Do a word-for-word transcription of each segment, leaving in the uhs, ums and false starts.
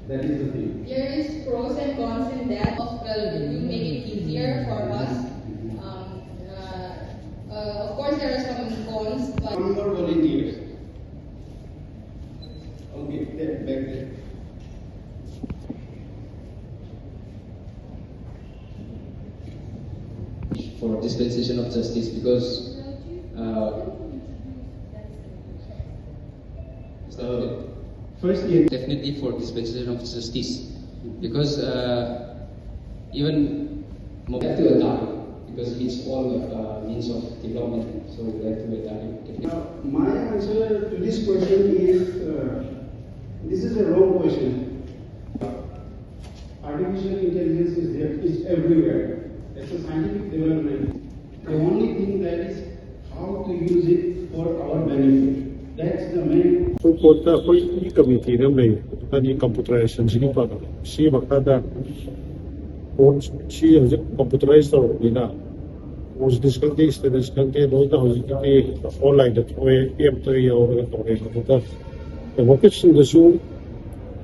That is the thing. There is pros and cons in that. Well, it will make it easier for us. Um, uh, uh, of course, there are some cons, but One more volunteer. Okay, there, back there. For dispensation of justice because uh, Uh, first, in definitely for dispensation of justice because uh, even we have to adopt it because it's all uh, means of development, so we have to adopt it. Now, my answer to this question is uh, this is a wrong question. Artificial intelligence is there, is everywhere. It's a scientific development. The only thing that is how to use it for our benefit. That's the main ꯑꯩꯈꯣꯏ ꯀꯣꯔꯠꯇ ꯑꯩꯈꯣꯏ E ꯀꯃꯤꯇꯤꯅ ꯑꯃ ꯂꯩ꯫ ꯍꯥꯏꯗꯤ ꯀꯝꯄ꯭ꯌꯨꯇꯔꯥꯏꯖꯦꯁꯟꯁꯤꯒꯤ ꯄꯥꯟꯗꯝ ꯁꯤꯒꯤ ꯃꯈꯥꯗ court ꯁꯤ ꯍꯧꯖꯤꯛ ꯀꯝꯄ꯭ꯌꯨꯇꯔꯥꯏꯁ ꯇꯧꯔꯕꯅꯤꯅ ꯀꯣꯔꯠꯁꯤꯗꯁꯨ ꯈꯪꯗꯦ, ꯁ꯭ꯇꯦꯠꯇꯁꯨ ꯈꯪꯗꯦ, ꯂꯣꯏꯅ ꯍꯧꯖꯤꯛꯇꯤ ꯑꯣꯟꯂꯥꯏꯟꯗ ꯊꯣꯛꯑꯦ, ꯑꯦꯞꯇ ꯌꯥꯎꯔꯒ ꯇꯧꯔꯦ꯫ ꯑꯗꯨꯗ ꯑꯦꯗꯚꯣꯀꯦꯠꯁꯤꯡꯗꯁꯨ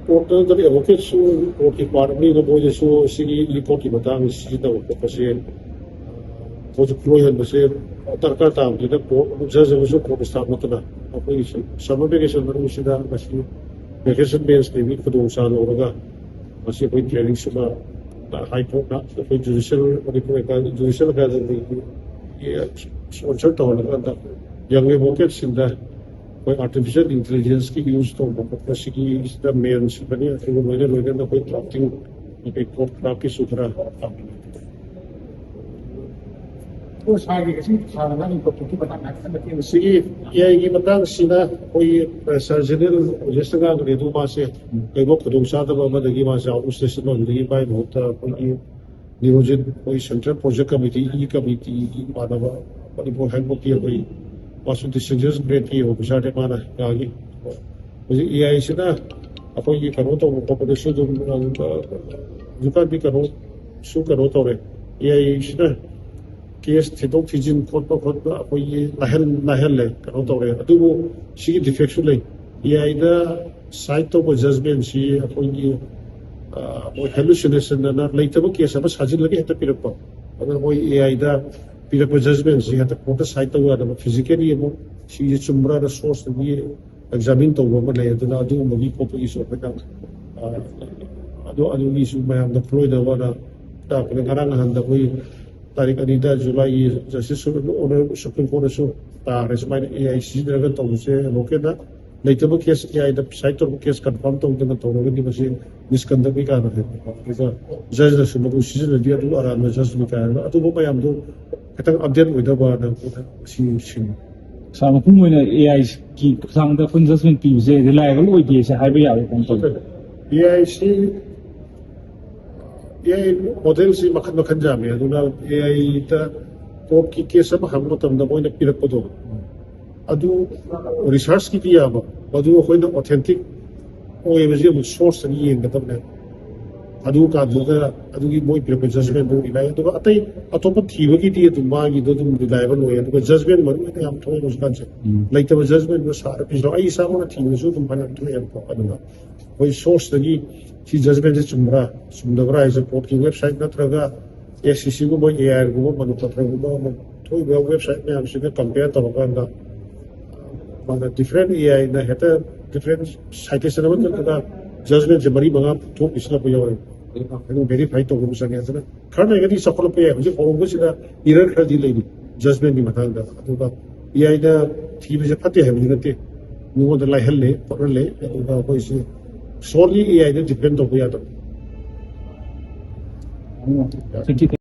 ꯀꯣꯔꯠꯇ ꯅꯠꯇꯅ ꯑꯦꯗꯚꯣꯀꯦꯠꯁꯨ ꯀꯣꯔꯠꯀꯤ ꯄꯥꯔꯠ ꯑꯃꯅꯤꯅ ꯃꯣꯏꯗꯁꯨ ꯁꯤꯒꯤ ꯔꯤꯄꯣꯔꯠꯀꯤ ꯃꯇꯥꯡꯗ ꯁꯤꯖꯤꯟꯅꯕ ꯈꯣꯠꯄꯁꯦ ꯍꯧꯖꯤꯛ ꯂꯣꯏꯍꯟꯕꯁꯦ ꯗꯔꯀꯥꯔ ꯇꯥꯕꯅꯤꯅ ꯀꯣꯔꯠ ꯖꯖ ꯑꯃꯁꯨ ꯀꯣꯔꯠ ꯁ꯭ꯇꯥꯐ ꯅꯠꯇꯅ ꯑꯩꯈꯣꯏꯒꯤꯁꯨ ꯁꯝꯃꯔ ꯚꯦꯀꯦꯁꯟ ꯃꯅꯨꯡꯁꯤꯗ ꯃꯁꯤ ꯚꯦꯀꯦꯁꯟ ꯕꯦꯟꯁ ꯂꯩꯕꯒꯤ ꯈꯨꯗꯣꯡꯆꯥꯕ ꯂꯧꯔꯒ ꯃꯁꯤ ꯑꯩꯈꯣꯏ ꯇ꯭ꯔꯦꯅꯤꯡꯁꯤꯃ ꯍꯥꯏ ꯀꯣꯔꯠꯅ ꯑꯩꯈꯣꯏ ꯖꯨꯗꯤꯁꯤꯌꯦꯜ ꯃꯅꯤꯄꯨꯔ ꯖꯨꯗꯤꯁꯤꯌꯦꯜ ꯑꯦꯀꯥꯗꯃꯤꯒꯤ ꯁ꯭ꯄꯣꯟꯁꯔ ꯇꯧꯍꯜꯂꯀꯥꯟꯗ ꯌꯪ ꯑꯦꯗꯚꯣꯀꯦꯠꯁꯤꯡꯗ ꯑꯩꯈꯣꯏ ꯑꯥꯔꯇꯤꯐꯤꯁꯤꯌꯦꯜ ꯏꯟꯇꯦꯂꯤꯖꯦꯟꯁꯀꯤ ꯌꯨꯁ ꯇꯧꯕ ꯈꯣꯠꯄꯁꯤꯒꯤ ꯁꯤꯗ ꯃꯦꯟ ꯁꯤꯗꯅꯤ꯫ ꯑꯗꯨꯒ ꯂꯣꯏꯅ ꯂꯣꯏꯅꯅ ꯑꯩꯈꯣꯏ ꯗ꯭ꯔꯥꯐꯇꯤꯡ ꯑꯩꯈꯣꯏ ꯀꯣꯔꯠ ꯀ꯭ꯂꯥꯔꯛꯀꯤꯁꯨ ꯈꯔ ꯇꯝꯃꯤ꯫ ꯁꯥꯒꯤ ꯉꯁꯤ ꯁꯥꯟꯅꯕ ꯅꯤꯡꯊꯧ ꯃꯇꯥꯡ ꯍꯥꯏꯐꯦꯠ ꯃꯇꯦꯡ ꯁꯤꯒꯤ ꯑꯦ ꯑꯥꯏꯒꯤ ꯃꯇꯥꯡꯁꯤꯅ ꯑꯩꯈꯣꯏꯒꯤ ꯁꯥꯔ ꯖꯦꯅꯦꯔꯦꯜ ꯑꯣꯖꯦꯁꯇ ꯉꯥꯡꯈ꯭ꯔꯦ꯫ ꯑꯗꯨ ꯃꯥꯁꯦ ꯀꯩꯒꯨꯝꯕ ꯈꯨꯗꯣꯡꯆꯥꯗꯕ ꯑꯃꯗꯒꯤ ꯃꯥꯁꯦ ꯑꯥꯎꯠ ꯁ꯭ꯇꯦꯁꯟ ꯑꯣꯏꯕꯗꯒꯤ ꯃꯥꯏ ꯃꯍꯨꯠꯇ ꯑꯩꯈꯣꯏꯒꯤ ꯅꯤꯌꯣꯖꯤꯠ ꯑꯩꯈꯣꯏ central project committee, E committee ꯏꯃꯥꯟꯅꯕ ꯃꯅꯤꯄꯨꯔ ꯍꯥꯏ ꯀꯣꯔꯠꯀꯤ ꯑꯩꯈꯣꯏ ꯃꯥꯁꯨ ꯗꯤꯁꯇ꯭ꯔꯤꯛ ꯒ꯭ꯔꯦꯠꯀꯤ ꯑꯣꯐꯤꯁꯥꯔꯅꯦ ꯃꯥꯅ ꯉꯥꯡꯉꯤ꯫ ꯍꯧꯖꯤꯛ ꯑꯦ ꯑꯥꯏꯁꯤꯅ ꯑꯩꯈꯣꯏꯒꯤ ꯀꯩꯅꯣ ꯇꯧꯕ ꯈꯣꯠꯄꯗꯁꯨ ꯑꯗꯨꯝ ꯑ, ꯍꯧꯖꯤꯛꯀꯥꯟꯗꯤ ꯀꯩꯅꯣꯁꯨ ꯀꯩꯅꯣ ꯇꯧꯔꯦ꯫ ꯑꯦ ꯑꯥꯏꯁꯤꯅ ꯀꯦꯁ ꯊꯤꯗꯣꯛ ꯊꯤꯖꯤꯟ ꯈꯣꯠꯄ ꯈꯣꯠꯄ ꯑꯩꯈꯣꯏꯒꯤ ꯂꯥꯏꯍꯟ ꯂꯥꯏꯍꯜꯂꯦ, ꯀꯩꯅꯣ ꯇꯧꯔꯦ꯫ ꯑꯗꯨꯕꯨ ꯁꯤꯒꯤ ꯗꯤꯐꯦꯛꯁꯨ ꯂꯩ꯫ ꯑꯦ ꯑꯥꯏꯗ ꯁꯥꯏꯠ ꯇꯧꯕ ꯖꯖꯃꯦꯟꯁꯤ ꯑꯩꯈꯣꯏꯒꯤ, ꯑ, ꯃꯣꯏ ꯍꯦꯂꯨꯁꯤꯅꯦꯁꯟ ꯑꯅ ꯂꯩꯇꯕ ꯀꯦꯁ ꯑꯃ ꯁꯥꯖꯤꯜꯂꯒ ꯍꯦꯛꯇ ꯄꯤꯔꯛꯄ, ꯑꯗꯨꯅ ꯃꯣꯏ ꯑꯦ ꯑꯥꯏꯗ ꯄꯤꯔꯛꯄ ꯖꯖꯃꯦꯟꯁꯤ ꯍꯦꯛꯇ ꯀꯣꯔꯠꯇ ꯁꯥꯏꯠ ꯇꯧ ꯌꯥꯗꯕ, ꯐꯤꯖꯤꯀꯦꯂꯤ ꯑꯃꯨꯛ ꯁꯤꯁꯦ ꯆꯨꯝꯕ꯭ꯔꯥꯅ ꯁꯣꯔꯁꯇꯒꯤ ꯑꯦꯛꯖꯥꯃꯤꯟ ꯇꯧꯕ ꯑꯃ ꯂꯩ꯫ ꯑꯗꯨꯅ ꯑꯗꯨꯒꯨꯝꯕꯒꯤ ꯈꯣꯠꯄꯒꯤꯁꯨ ꯑꯩꯈꯣꯏꯅ, ꯑ, ꯑꯗꯨ, ꯑꯗꯨꯒꯤꯁꯨ ꯃꯌꯥꯝꯗ ꯈꯨꯂꯣꯏꯅꯕꯅ ꯇꯥꯛꯄꯅ ꯉꯔꯥꯡ ꯅꯍꯥꯟꯗ ꯑꯩꯈꯣꯏ ꯇꯥꯔꯤꯛ ꯑꯅꯤꯗ ꯖꯨꯂꯥꯏꯒꯤ ꯖꯁꯇꯤꯁ ꯑꯣꯅꯔꯦꯕꯜ ꯁꯨꯄ꯭ꯔꯤꯝ ꯀꯣꯔꯠꯇꯁꯨ ꯇꯥꯈ꯭ꯔꯦ꯫ ꯁꯨꯃꯥꯏꯅ ꯑꯦ ꯑꯥꯏ ꯁꯤꯖꯤꯟꯅꯔꯒ ꯇꯧꯕꯁꯦ ꯑꯃꯨꯛꯀ ꯍꯦꯟꯅ ꯂꯩꯇꯕ ꯀꯦꯁ ꯑꯦ ꯑꯥꯏꯗ ꯁꯥꯏꯠ ꯇꯧꯔꯛꯄ ꯀꯦꯁ ꯀꯟꯐꯥꯔꯝ ꯇꯧꯗꯅ ꯇꯧꯔꯒꯗꯤ ꯃꯁꯤ ꯃꯤꯁꯀꯟꯗꯛꯅꯤ ꯀꯥꯏꯅ ꯍꯥꯏꯕ꯫ ꯑꯗꯨꯒ ꯖꯖꯅꯁꯨ ꯃꯗꯨ ꯁꯤꯖꯤꯟꯅꯕꯤ ꯑꯗꯨ ꯑꯔꯥꯟꯕ ꯖꯖꯅꯤ ꯀꯥꯏꯅ ꯑꯗꯨꯒꯨꯝꯕ ꯃꯌꯥꯝꯗꯨ ꯈꯤꯇꯪ ꯑꯞꯗꯦꯠ ꯑꯣꯏꯅꯕꯅ ꯁꯤ ꯁꯤꯟ ꯁꯥꯔ, ꯃꯄꯨꯡ ꯑꯣꯏꯅ ꯑꯦ ꯑꯥꯏꯒꯤ ꯈꯨꯠꯊꯥꯡꯗ ꯑꯩꯈꯣꯏꯅ ꯖꯁꯃꯦꯟ ꯄꯤꯕꯁꯦ ꯔꯤꯂꯥꯏꯕꯜ ꯑꯣꯏꯗꯦ ꯁꯦ ꯍꯥꯏꯕ ꯌꯥꯕ ꯀꯃꯥꯏꯅ ꯇꯧꯒꯦ? A I C, A I ꯃꯣꯗꯦꯜꯁꯤ ꯃꯈꯜ ꯃꯈꯜ ꯌꯥꯝꯃꯤ꯫ ꯑꯗꯨꯅ ꯑꯦ ꯑꯥꯏꯗ ꯀꯣꯔꯠꯀꯤ ꯀꯦꯁ ꯑꯃ ꯍꯪꯕ ꯃꯇꯝꯗ ꯃꯣꯏꯅ ꯄꯤꯔꯛꯄꯗꯣ, ꯑꯗꯨ ꯔꯤꯁꯥꯔꯁꯀꯤꯗꯤ ꯌꯥꯕ, ꯃꯗꯨ ꯑꯩꯈꯣꯏꯅ ꯑꯣꯊꯦꯟꯇꯤꯛ ꯑꯣꯏꯕꯁꯤ ꯑꯃꯨꯛ ꯁꯣꯔꯁꯇꯒꯤ ꯌꯦꯡꯒꯗꯕꯅꯦ꯫ ꯑꯗꯨ ꯀꯥꯟꯗꯨꯗ ꯑꯗꯨꯒꯤ ꯃꯣꯏ ꯄꯤꯔꯛꯄ ꯖꯖꯃꯦꯟꯗꯨ ꯔꯤꯂꯥꯏ, ꯑꯗꯨꯒ ꯑꯇꯩ ꯑꯇꯣꯞꯄ ꯊꯤꯕꯒꯤꯗꯤ ꯑꯗꯨꯝ ꯃꯥꯒꯤꯗꯣ ꯑꯗꯨꯝ ꯔꯤꯂꯥꯏꯕꯜ ꯑꯣꯏ꯫ ꯑꯗꯨꯒ ꯖꯖꯃꯦꯟ ꯃꯔꯨ ꯑꯣꯏꯅ ꯌꯥꯝ ꯊꯣꯛꯑꯦ ꯍꯧꯖꯤꯛꯀꯥꯟꯁꯦ꯫ ꯂꯩꯇꯕ ꯖꯖꯃꯦꯟꯗꯨ ꯁꯥꯔ ꯄꯤꯁꯤꯜꯂꯣ꯫ ꯑꯩ ꯏꯁꯥꯃꯛꯅ ꯊꯤꯕꯁꯨ ꯑꯗꯨꯝ ꯐꯅꯌꯥꯝ ꯊꯣꯛꯑꯦꯕꯀꯣ꯫ ꯑꯗꯨꯅ ꯑꯩꯈꯣꯏ ꯁꯣꯔꯁꯇꯒꯤ ꯁꯤ ꯖꯖꯃꯦꯟꯁꯦ ꯆꯨꯝꯕ꯭ꯔꯥ ꯆꯨꯝꯗꯕ꯭ꯔꯥ ꯍꯥꯏꯁꯦ ꯀꯣꯔꯠꯀꯤ ꯋꯦꯕꯁꯥꯏꯠ ꯅꯠꯇ꯭ꯔꯒ ꯑꯦꯁ ꯁꯤ ꯁꯤꯒꯨꯝꯕ, ꯑꯦ ꯑꯥꯏꯒꯨꯝꯕ, ꯃꯅꯤꯄꯇ꯭ꯔꯒꯨꯝꯕ ꯑꯃ ꯊꯣꯛꯏꯕ ꯋꯦꯕꯁꯥꯏꯠ ꯃꯌꯥꯝꯁꯤꯒ ꯀꯝꯄꯤꯌꯔ ꯇꯧꯔꯀꯥꯟꯗ ꯃꯥꯅ ꯗꯤꯐ꯭ꯔꯦꯟ ꯑꯦ ꯑꯥꯏꯅ ꯍꯦꯛꯇ ꯗꯤꯐ꯭ꯔꯦꯟ ꯁꯥꯏꯇꯦꯁꯟ ꯑꯃ ꯆꯠꯄꯗ ꯖꯖꯃꯦꯟꯁꯦ ꯃꯔꯤ ꯃꯉꯥ ꯊꯣꯛ ꯄꯤꯁꯤꯜꯂꯛꯄ ꯌꯥꯎꯋꯦ꯫ ꯑꯗꯨꯝ ꯚꯦꯔꯤꯐꯥꯏ ꯇꯧꯕ ꯑꯃ ꯆꯪꯉꯦ꯫ ꯑꯗꯨꯅ ꯈꯔ ꯂꯩꯔꯒꯗꯤ ꯆꯥꯎꯈꯠꯂꯛꯄ ꯌꯥꯏ꯫ ꯍꯧꯖꯤꯛ ꯍꯧꯔꯝꯕꯁꯤꯗ ꯏꯔꯔ ꯈꯔꯗꯤ ꯂꯩꯔꯤ ꯖꯖꯃꯦꯟꯒꯤ ꯃꯇꯥꯡꯗ꯫ ꯑꯗꯨꯒ ꯑꯦ ꯑꯥꯏꯗ ꯊꯤꯕꯁꯦ ꯐꯠꯇꯦ ꯍꯥꯏꯕꯗꯤ ꯅꯠꯇꯦ, ꯃꯤꯉꯣꯟꯗ ꯂꯥꯏꯍꯜꯂꯦ ꯈꯣꯠꯍꯜꯂꯦ꯫ ꯑꯗꯨꯒ ꯑꯩꯈꯣꯏꯁꯦ ꯁꯣꯔꯂꯤ ꯑꯦ ꯑꯥꯏꯗ ꯗꯤꯄꯦꯟ ꯇꯧꯕ ꯌꯥꯗꯕ꯫ Thank you.